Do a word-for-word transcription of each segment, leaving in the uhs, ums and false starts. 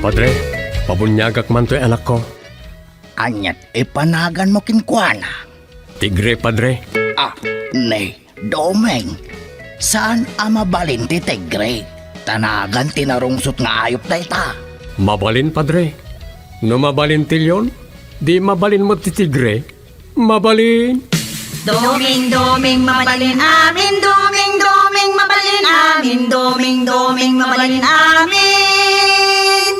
Padre, pabuniagak man toy anakko. Aniat ipanaganmo kenkuana? Tigre, Padre. Ah, ni Doming, saan a mabalin ti tigre? Ta nagan ti narungsot nga ayup dayta. Mabalin, Padre. No mabalin ti leon, di mabalin met ti tigre. Mabalin. Doming, Doming, mabalin amin. Doming, Doming, mabalin amin. Doming, Doming, mabalin amin.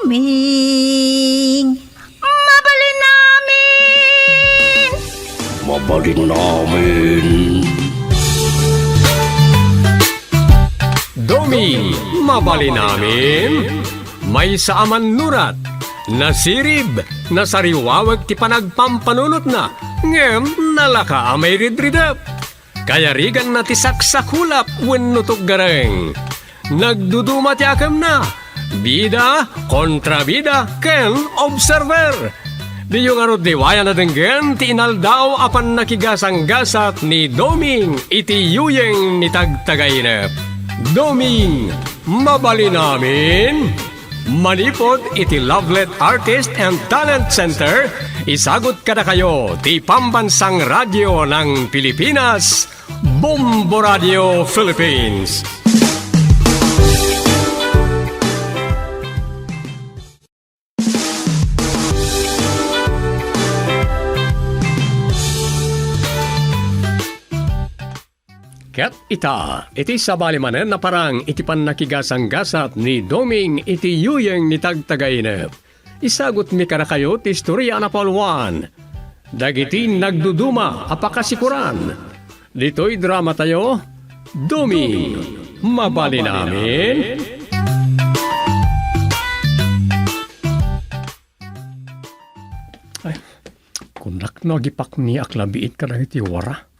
Doming, mabalin amin. Mabalin amin. Doming, mabalin amin. Maysa a mannurat, nasirib, nasariwawek ti panagpampanunotna, ngem nalaka a mairidridep. Kayariganna ti saksakulap wenno tuggareng. Nagduduma ti akemna, bida, kontrabida, ken observer. Diyo ngarud liwayan a denggen ti inaldaw a pannakigasanggasat ni Doming iti yuyeng ni Tagtagainep. Doming, mabalin amin? Manipud iti Lovelet Artist and Talent Center, isagut kadakayo ti Pambansang Radyo ng Pilipinas, Bombo Radio Philippines. Ket ita, iti sabali manen a parang iti pannakigasanggasat ni Doming iti yuyeng ni Tagtagainep, isagutmi kadakayo ti istoria a napauluan dagiti nagduduma a pakasikoran. Ditoy dramatayo, Doming, mabalin amin? Ay, kunak no agipakniak labiit kadagiti wara.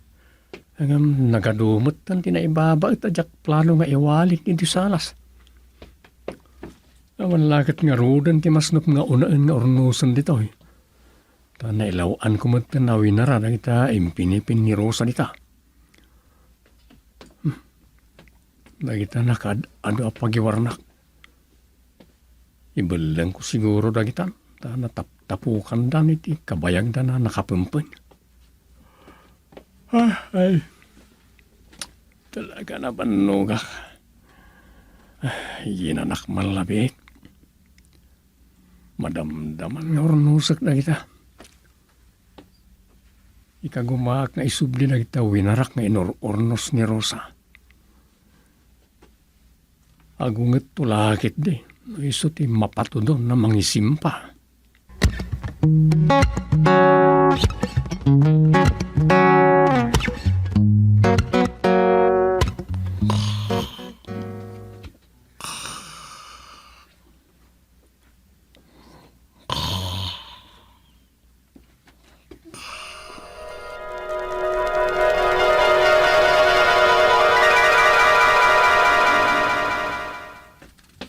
Ngem nagadu metten ti naibabaet a diak plano nga iwalik iti salas. Awan la ket ngaruden ti masnop nga unaen nga urnosen ditoy. Ta nailaw-anko metten a winara dagita impinipin ni Rosa dita. Hmm. Dagita nakaad-adu a pagiwarnak. Ibellengko siguro dagita, ta nataptapukandan iti kabayagdan a nakapempen. Ah, ay. Talaga nabannogak. Ah, yinanak man labiit. Madamdaman nga urnosek dagita. Ikagumaak nga isubli dagita winarak nga inur-urnos ni Rosa. Agungetto la ketdi no isu ti mapatudon a mangisimpa.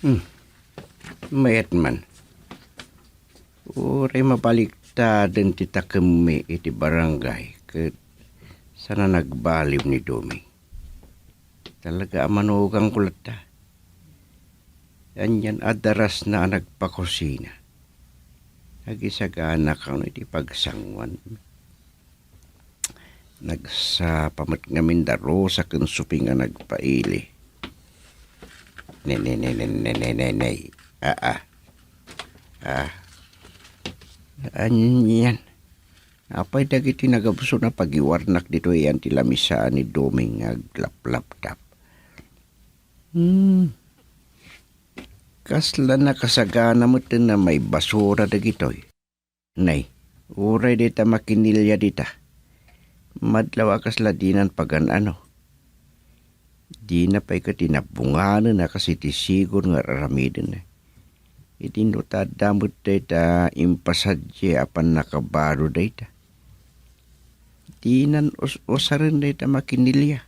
Hmm. Mayat man. Uray mabaliktaden ti takemmi iti barangay ket saan a nagbaliw ni Domi. Talaga a manugangko latta. Anian a darasna a nagpakusina. Agisagana kano iti pagsanguan. Nagsapa met ngamin da Rosa ken Suping a nagpaili. Ne, ne, ne, ne, ne, ne, ne, ne. Ah, ah. Ah. Anian. Apay dagiti nagabsona pagiwarnak ditoy yan ti lamisaan ni Doming nga aglaplaptap? Hmm. Kasla nakasagana met a maibasura dagitoy. Nay, uray dayta makinilya dita. Madlaw a kasla dinan pagan-ano. Dina pay ket inabunganen a kas iti sigon nga ar-aramiden. Idi no ta adda met dayta impasadiay a pannakabaro dayta. Dinan us-usaren dayta makinilya.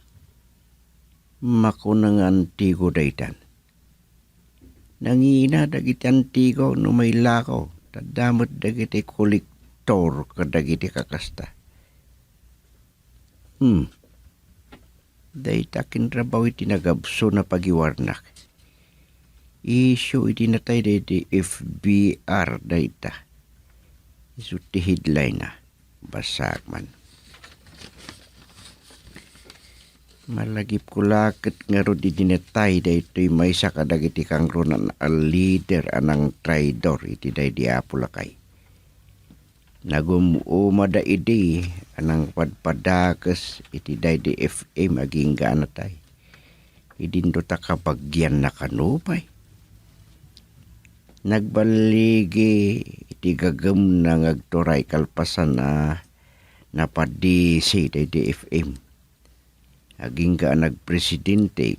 Makuna nga antigo daytan. Nangina dagiti antigo no mailakaw, ta adda met dagiti kolektor kadagiti kakasta. Hmm. Dayta kinrabaw iti nagabsona pagiwarnak. Issue iti natay daydi F B R dayta. Isu ti headline na. Basaak man. Malagipko la ket ngarud idi natay daytoy maysa kadagiti kangruna a leader a nangtraidor iti daydi Apo Lakay. Nagum-umada idi a nangpadpadakes iti daydi F M agingga a natay. Idinto ta kabagianna kano pay. Nagballigi iti gagemna nga agturay kalpasan a napadisi daydi F M. Agingga a nagpresidente,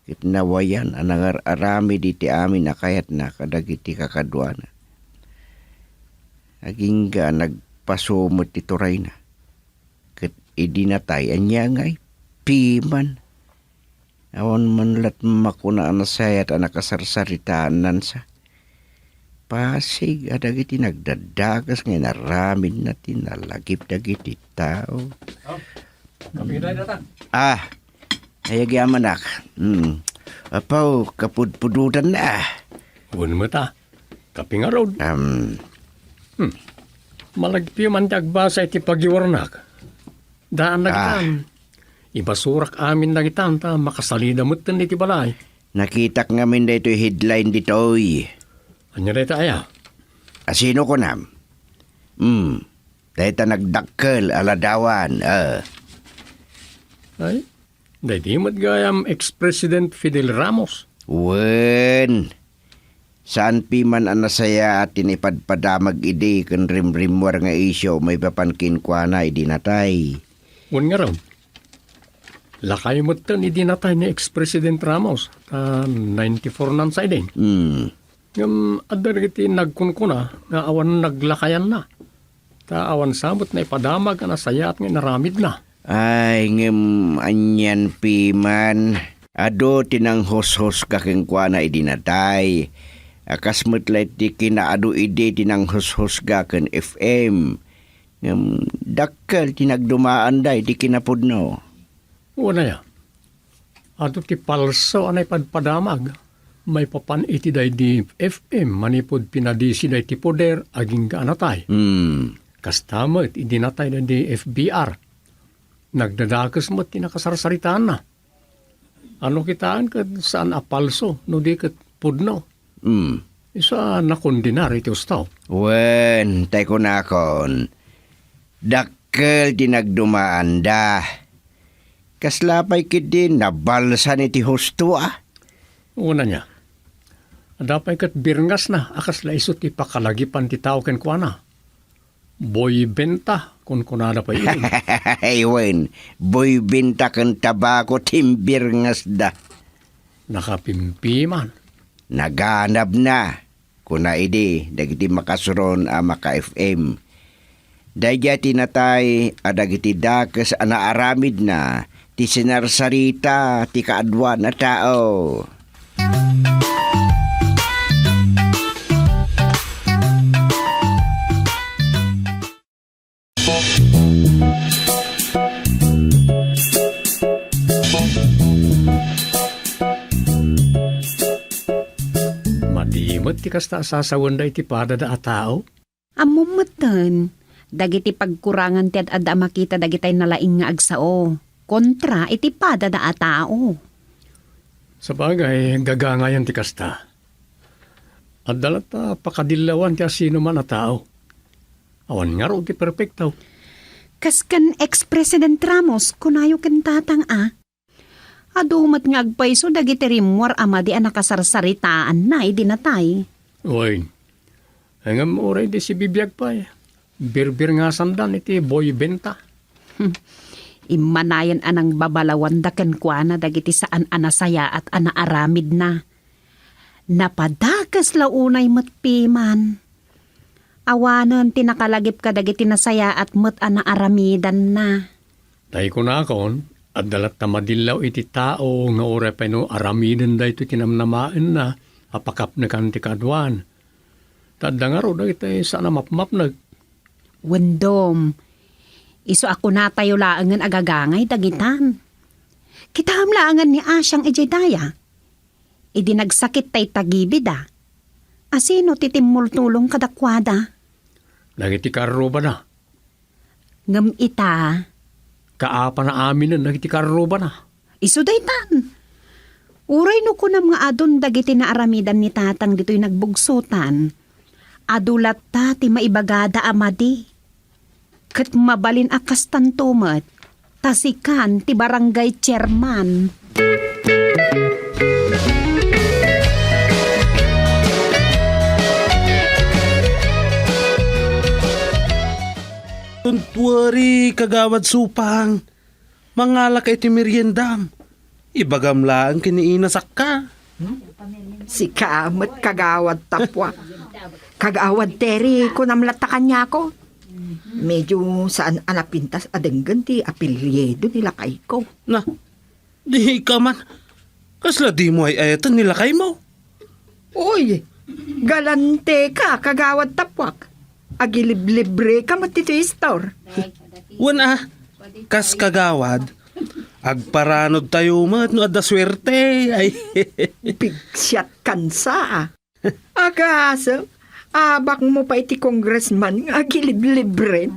ket nawayan a nangar-aramid iti amin a kayatna kadagiti kakaduana. Agingga a nagpasu met ti turayna. Ket idi natay, ania ngay? Piman. Awan man lat makuna a nasayaat a nakasarsaritaannansa. Pasig a dagiti nagdadakes nga inaramidna ti nalagip dagiti tao. Oh, kape dayta. Ah, ay agyamanak. Hmm. Apaw, kapudpudotanna. Wen met a. Kape ngarud. Am. Hmm. Malagipyo man ti agbasa iti pagiwarnak. Daan Ah. dagitan. Ibasurak amin dagitan ta makasalida metten iti balay. Nakitak ngamin daytoy headline ditoy. Ania dayta aya? Asino kunam? Hmm. Dayta nagdakkel a ladawan. Ah. Ay, daydi met gayam ex-President Fidel Ramos. Wen. Saan piman a nasayaat ti naipadpadamag idi ken rimrimmuar nga isyu maipapan kenkuana idi natay. Wen ngarud, lakay metten idi natay ni ex-President Ramos, ta ninety-four nan sa idi. Hmm. Ngem adda dagiti nagkunkuna nga awan naglakayanna. Ta awan sa met naipadamag a nasayaat nga inaramidna. Ay, ngem anian piman, adu ti nanghushusga kenkuana idi natay. A kas met la iti kinaadu idi ti nanghushusga ken F M. Ngem dakkel ti nagdumaanda iti kinapudno. Wen aya. Adu ti palso a naipadpadamag maipapan iti daydi F M manipud pinadisida iti poder agingga a natay. Hmm. Kasta met idi natay daydi F B R. Nagdadakes met ti nakasarsaritaanna. Ano kitaen ket saan a palso no di ket pudno? Hmm. Isu a nakondenar iti husto. Wen, tay kunakon, dakkel ti nagdumaanda. Kasla pay ketdi nabalsan iti husto a? Wen ania, adda pay ket birngasna a kasla isu ti pakalagipan ti tao kenkuana. Boy benta, kunkunada pay idi. Ay, wen, boy benta ken tabako ti imbirngasda. Nakapimpiman. Naganabna, kuna idi dagiti makasuron a maka-F M. Daydiay ti natay a dagiti dakes a naaramidna ti sinarsarita ti kaaduan a tao. Madi met ti kasta a sasawenda iti padada a tao? Ammom metten, dagiti pagkurangan ti ad-adda a makita dagitay nalaing nga agsao, kontra iti padada a tao. Sabagay, gagangayan ti kasta. Adda latta pakadillawan ti asinoman a tao. Awan ngarud ti perpekto. Kas ken ex-President Ramos, kunayo ken tatang a, adu met nga agpayso dagiti rimmuar a madi a nakasarsaritaanna idi natay. Wen. Ngem uray di sibibiag pay, birbirngasandan iti boy benta. Hmm. Immanayen a nangbabalawanda kenkuana dagiti saan a nasayaat a naaramidna. Napadakes la unay met piman. Awanen ti nakalagip kadagiti nasayaat met a naaramidanna. Tay kunakon, adda latta madillaw iti tao nga uray pay no aramiden daytoy ti namnamaenna a pakapnekan ti kaaduan. Ta adda ngarud dagiti saan a mapmapnek. Wendom, isu a kunatayo laengen a gagangay dagitan. Kitaem laengen ni Asiang idiay daya. idi nagsakit tay tagibida. Asino ti timmultulong kadakuada? Dagiti karrubana. Ngem ita? Kaapana aminen dagiti karrubana. Isu daytan. Uray no kunam nga adun dagiti naaramidan ni Tatang ditoy nagbugsotan, adu latta ti maibagada a madi. Ket mabalin a kastanto met, ta sikan ti barangay chairman. Don't worry, Kagawad Supang. Mangalaka iti meriendam. Ibagam laeng ken ni Ina Sakka. Sika met, Kagawad Tapua. Kagawad Terry, kunam latta kaniako. Medyo saan a napintas a denggen ti apelyido ni lakayko. Na, dika man. Kasla dimo ay-ayaten ni lakaymo? Uy, galanteka, Kagawad Tapuak. Agiliblibreka met ditoy store. Wen a, kas kagawad, agparanodtayo met no adda suerte. Ay. Bigsiat kansa, a. Agasem, abakmo pay ti congressman nga agiliblibre.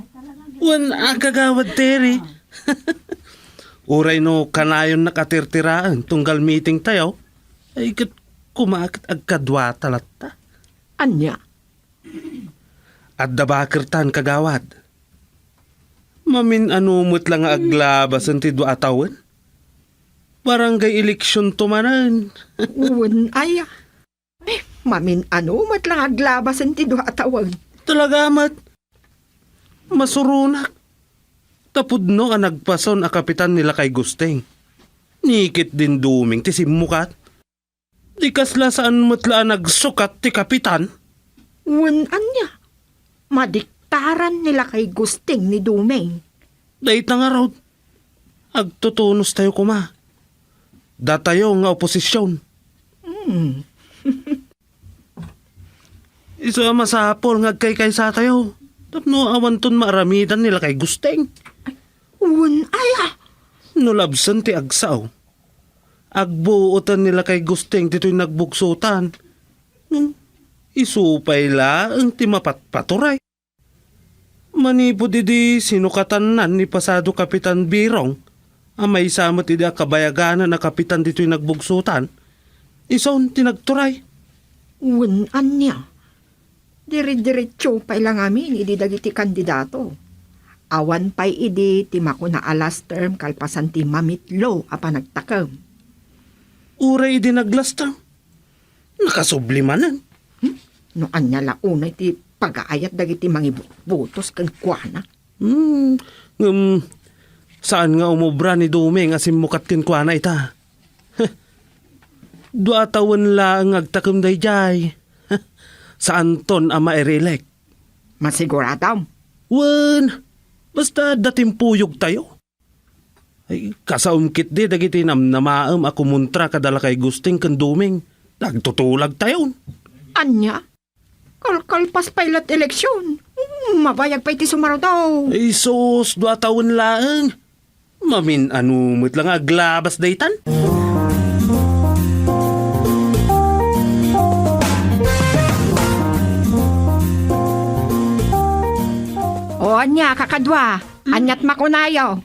Wen a, Kagawad Terry. Uray no kanayonnak a tirtiraen tunggal meetingtayo, ay ket koma ket agkaduata latta. Ania? Adda bakertan, Kagawad. Mamin-ano met la nga aglabasen ti dua a tawen? Barangay eleksionto manen. Wen aya. Eh, mamin-ano met la nga aglabasen ti dua a tawen? Talaga met. Masuronak. Ta pudno a nagpasaw a kapitan ni Lakay Gusting. Ni Kit Dinduming ti simmukat. Di kasla saan met la a nagsukat ti kapitan? Wen ania? Madiktaran ni Lakay Gusting ni Duming. Dayta ngarud, agtutunostayo koma. Datayo nga oposision. Hmm. Isu a masapul nga agkaykaysatayo tapno awanton maaramidan ni Lakay Gusting. Wen aya? No labsen ti agsao, agbuoten ni Lakay Gusting ditoy nagbugsotan. Hmm, isu pay laeng ti mapatpaturay. Manipud idi sinukatannan ni Pasado Kapitan Birong a maysa met idi a kabayaganan a kapitan ditoy nagbugsotan, isun ti nagturay. Wen ania? Dire-diretso pay la ngamin idi dagiti kandidato. Awan pay idi ti makuna a last term kalpasan ti mamitlo a panagtakem. Uray idi nag-last term, nakasubli manen. Hmm? No ania la unay ti pagaayat dagiti mangibutbutos kenkuana? Hmm, ngem saan nga umubra ni Duming a simmukat kenkuana ita. Dua a tawen laeng nga agtakem daydiay. Saanton a mairelek. Masiguradam? Wen, basta adda timpuyogtayo. Ay, kasaom ketdi dagiti namnamaem a kumontra kada Lakay Gusting ken Duming. Nagtutulagtayon. Ania? Kalkalpas pay la't eleksyon. Hmm, mabayag pay ti sumarudaw. Ay, sus, dua tawen laeng. Mamin-ano met la nga aglabas daytan? O ania, kakadua? Aniat makunayo?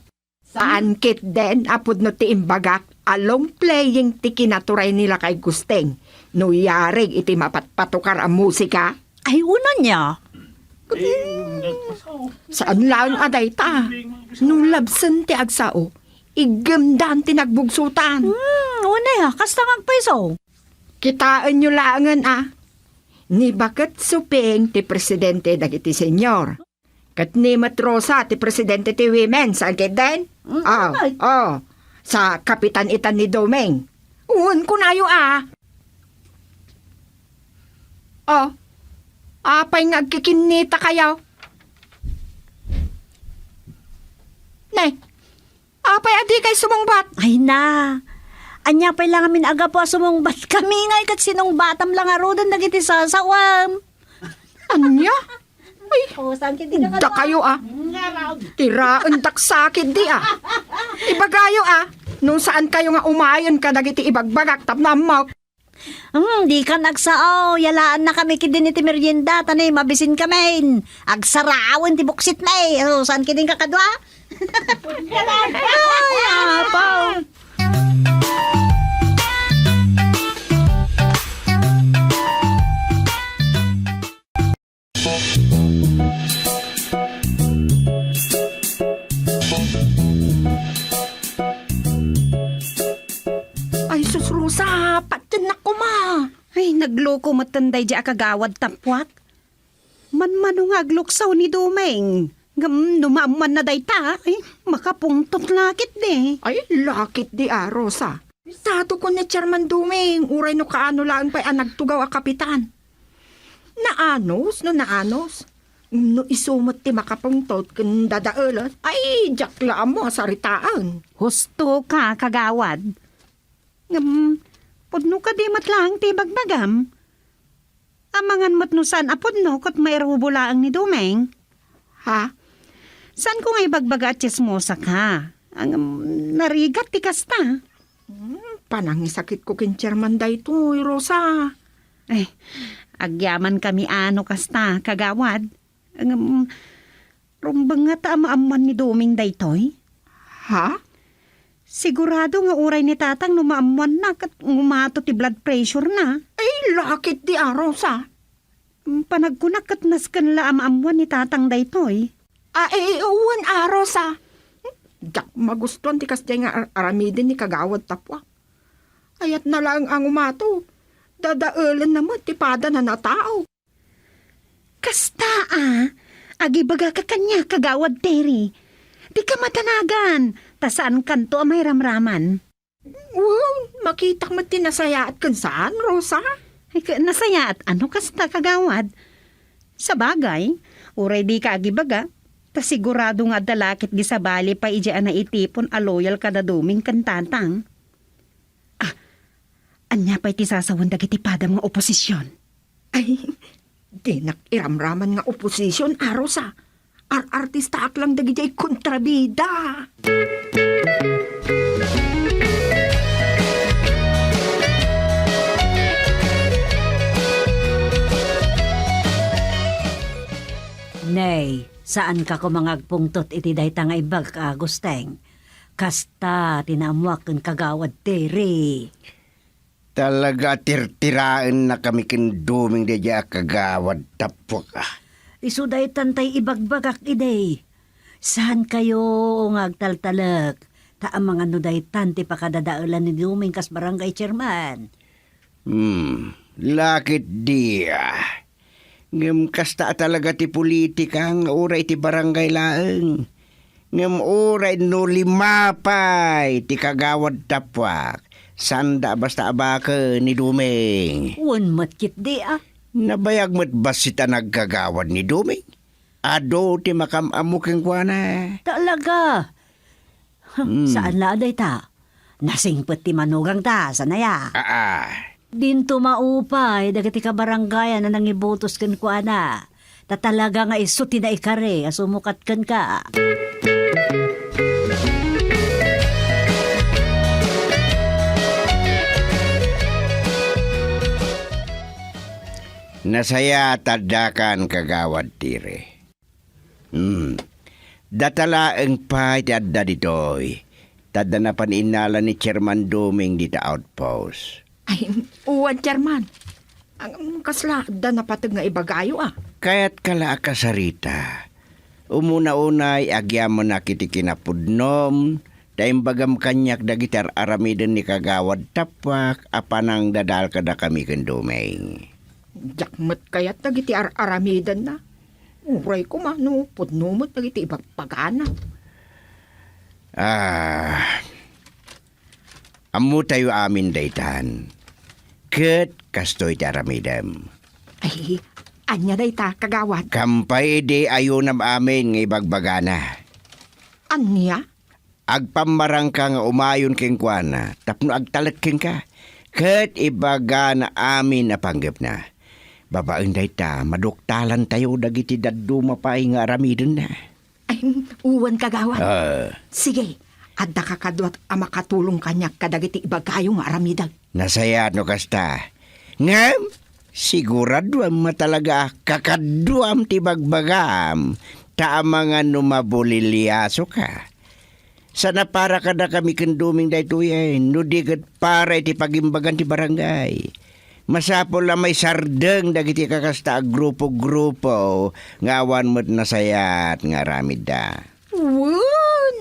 Saan ketdin a pudno ti imbagak a long playing ti kinaturay ni Lakay Gusting no yarig iti mapatpatukar a musika? Ay, wen ania? Saan laeng a dayta. No labsen ti agsao, iggemdan ti nagbugsotan. Hmm, wen aya, kasta nga agpayso? Kitaenyo laengen a, ni Baket Suping ti presidente dagiti senior. Ket ni met Rosa ti presidente ti women, saan ketdin? Mm, oh, ay. Oh. Sa kapitan itan ni Doming. Wen kunayo a. Oh. Apay nga agkikinnitakayo? Ne, apay a dikay sumungbat? Ay na. Ania pay la ngamin a gapu a sumungbat kami ngay ket sinungbatam la ngaruden dagiti sasawem. Ania? Ay, dakayo a. Tiraen tak sakit di a. Ibagayo a. No saan kayo nga umayen kadagiti ibagbagak tapno ammok. Hmm, dikan agsao, yalaannakami ketdin iti merienda, ta ne, mabisinkamin. Agsarawen ti buksitmi. O, saan ketdin kakadua? Ay, apaw. Ay, sus, Rosa, patiennak koma. Ay, nagloko metten daydiay a kagawad tappuak. Manmano nga agluksaw ni Doming. Ngem no maammoanna dayta, ay, makapungtot la ketdi. Ay, la ketdi a, Rosa. Sato kon ni Chairman Doming, uray no kaano laeng pay a nagtugaw a kapitan. Naanos no naanos. No isu met ti makapungtot ken dadaelen, ay, diak la ammo a saritaen. Husto ka, kagawad. Ngem, pudno kadi met laeng ti ibagbagam? Amangan met no saan a pudno ket mairubo laeng ni Doming. Ha? Saanko nga ibagbaga a tsismosa ka. Ngem, narigat ti kasta. Hmm, panangisakitko ken Chairman daytoy, Rosa. Eh, agyamankami a no kasta, kagawad. Ngem, rumbeng ngata a maammoan ni Doming daytoy? Ha? Sigurado nga uray ni Tatang no maammoanna ket ngumato ti blood pressure na. Ay, la ketdi a, Rosa. Mm, panagkunak ket nasken la a maammoan ni Tatang daytoy. Ah, eh, wen a, Rosa. Diak magustuan ti kasdiay nga ar-, aramiden ni Kagawad Tapua. Ayatna laeng a ngumato. Dadaelenna met ti padana a tao. Kasta a, agibagaka kaniak, Kagawad Terry. Dika madanagan, ta saankanto a mairamraman. Wen, makitak met ti nasayaat ken saan, Rosa. Ay, ka-, nasayaat a no kasta, Kagawad. Sabagay, uray dika agibaga, ta sigurado nga adda la ketdi sabali pay idiay a naitipon a loyal kada Doming ken Tatang. Ah, ania pay ti sasawen dagiti padam nga oposision? Ay, dinak iramraman nga oposision, a Rosa. Ar-artistaak lang dagidiay kontrabida. Nay, saanka koma nga agpungtot iti dayta nga ibaga, Agusteng. Kasta ti naammoak ken Kagawad Terry. Talaga a tirtiraennakami ken Doming daydiay a Kagawad Tappuak, a. Isu daytan tay ibagbagak idi. Saankayo nga agtaltalek, ta amangan no daytan ti pakadadaelan ni Doming kas barangay chairman. Hmm, la ketdi, a. Ngem kasta a talaga ti politika nga uray iti barangay laeng. Ngem uray no lima pay ti Kagawad Tappuak, saanda a basta a baken ni Doming. Wen met ketdi, a. Nabayag met bassit a nagkagawad ni Doming. Adu ti makam-ammo kenkuana. Talaga? Hmm. Saan la a dayta? Nasingpet ti manugangta, saan aya? Aa. Dinto maupay dagiti kabarangayan a nangibotos kenkuana. Ta talaga nga isu ti naikari a sumukat kenka. Nasayaat a addakan, Kagawad Terry. Hmm. Data laeng pay ti adda ditoy. Ta adda napan innala ni Chairman Doming dita outpost. Ay, wen, Chairman. Ang, kasla adda napateg nga ibagayo, a? Kayatka la a kasarita. Umuna unay, agyamanak iti kinapudnom, ta imbagam kaniak dagiti ar-aramiden ni Kagawad Tappuak a panangdadael kadakami ken Doming. Diak met kayat dagiti ar-aramidenna. Uray koma no pudno met dagiti ibagbagana. Ah, ammotayo amin daytan. Ket kastoy ti aramidem. Ay, ania dayta, Kagawad? Kampay idi ayunam amin nga ibagbagana. Ania? Agpammarangka nga umayon kenkuana tapno agtalek kenka, ket ibagana amin a panggepna. Babaen dayta, maduktalantayo dagiti dadduma pay nga aramidenna. Ay, wen, Kagawad. Ah. Sige, adda kakaduat a makatulong kaniak kadagiti ibagayo nga aramidek. Nasayaat no kasta. Ngem, siguraduam a talaga a kakaduam ti bagbagam, ta amangan no mabuliliasoka. Sana para kadakami ken Doming daytoyen, no di ket para iti pagimbagan ti barangay. Masapul a maisardeng dagiti kakasta a grupo-grupo nga awan met nasayaat nga aramidda. Wen,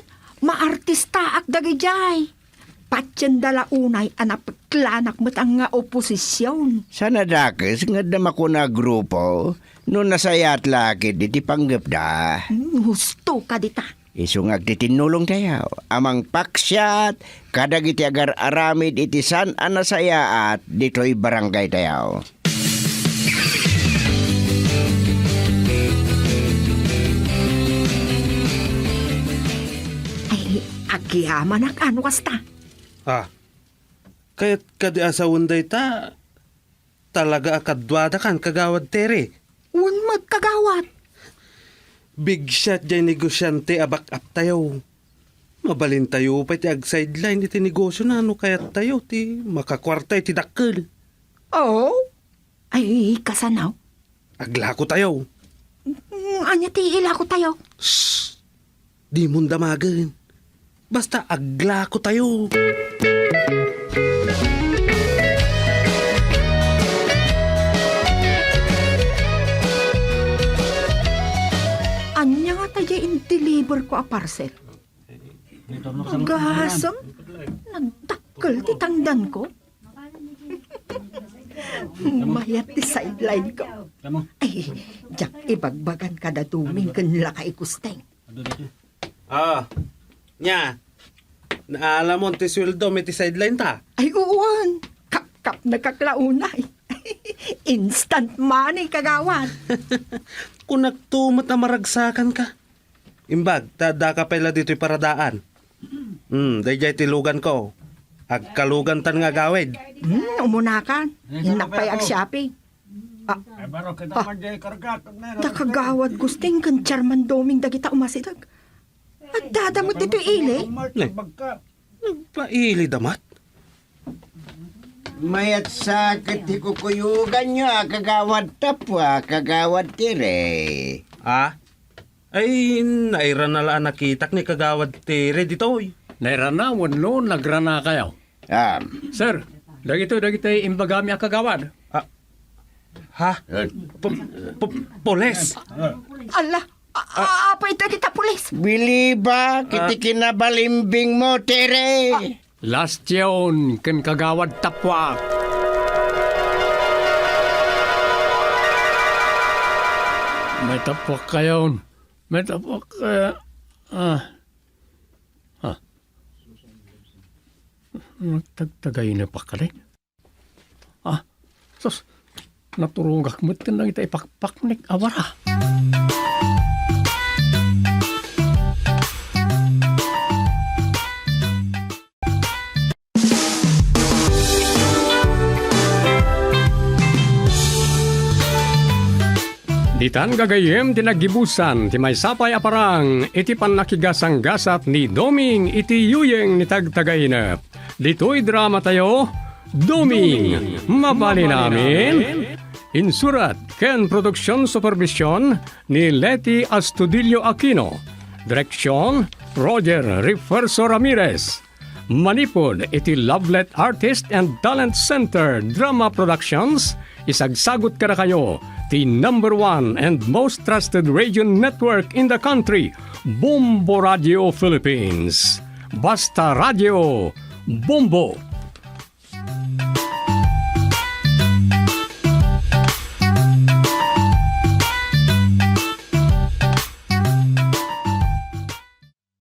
maartistaak dagidiay. Patienda la unay a napeklanak met nga oposision. Saan a dakes nga adda makuna a grupo no nasayaat la ketdi ti panggepda? Hmm, husto ka dita. Isu nga agtitinnulongtayo a mangpaksiat kadagiti agar-aramid iti saan a nasayaat ditoy barangaytayo. Ay, agyamanak a no kasta. Ah, kayat kadi a sawen dayta, talaga a kaduadakan, Kagawad Tere. Wen met, Kagawad. Bigsiat jay negosiante a back-up tayo. Mabalintayo pay ti ag-sideline iti negosiona no kayattayo ti makakuarta iti dakkel. Oo. Ay, kasano? Aglako tayo. Mm, ania ti ilako tayo? Shh! Dimon damagen. Basta aglako tayo. Ania ngata jay in-deliver ko a parcel? Agasem, nagdakkel ti tangdan ko. Mayat ti sideline ko. Ay, diak ibagbagan kada Doming ken lakay Gusteng. Ah, nia, naalamon ti sueldom iti sideline ta? Ay, uwan. Kapkapnekak la unay. Instant money, Kagawad. Kunakto met a maragsakanka. Imbag, ta addaka pay la ditoy paradaan. Hmm, daydiay ti luganko. Agkalugantan nga agawid. Hmm, umunakan. Innak pay ag-shopping. Ah, Ay, baro kita ah. man jay karga, kag meron. Da Kagawad Gusteng ken Chairman Doming dagita umasideg. Addada met ditoy ili. Ne. Bagka. Nagpaili da met? Mayat sa ket ti kukuyoganyo a Kagawad Tapua, Kagawad Tere. Ah? Ay, nairana la a nakitak ni Kagawad Tere ditoy. Nairana wenno nagranakayo? Ah. Sir, dagitoy dagiti imbagami a kagawad. Ah. Ha? Eh. Pu-, pu-, pulis. Ala, a-, a-, apay dagita pulis? Biliba, iti Ah. kinabalimbing mo, Tere. Ah. Lastion ken Kagawad Tapuak. May tapuak kayon. May tapuak kaya. Ah. Ah. Nagtagtagay na pa kadi? Ah, sus, naturungak met ken dagita ipakpaknek a bara. Ditan gagayyem ti naggibusan ti maysa pay a parang iti pannakigasanggasat ni Doming iti yuyeng ni Tagtagainep. Ditoy dramatayo, Doming, Mabalin Amin. Insurat ken production supervision ni Leti Astudillo Aquino. Direksyon, Roger Refuerzo Ramirez. Manipud iti Lovelet Artist and Talent Center Drama Productions, isagsagut kadakayo ti number one and most trusted radio network in the country, Bombo Radio Philippines. Basta Radio, Bombo!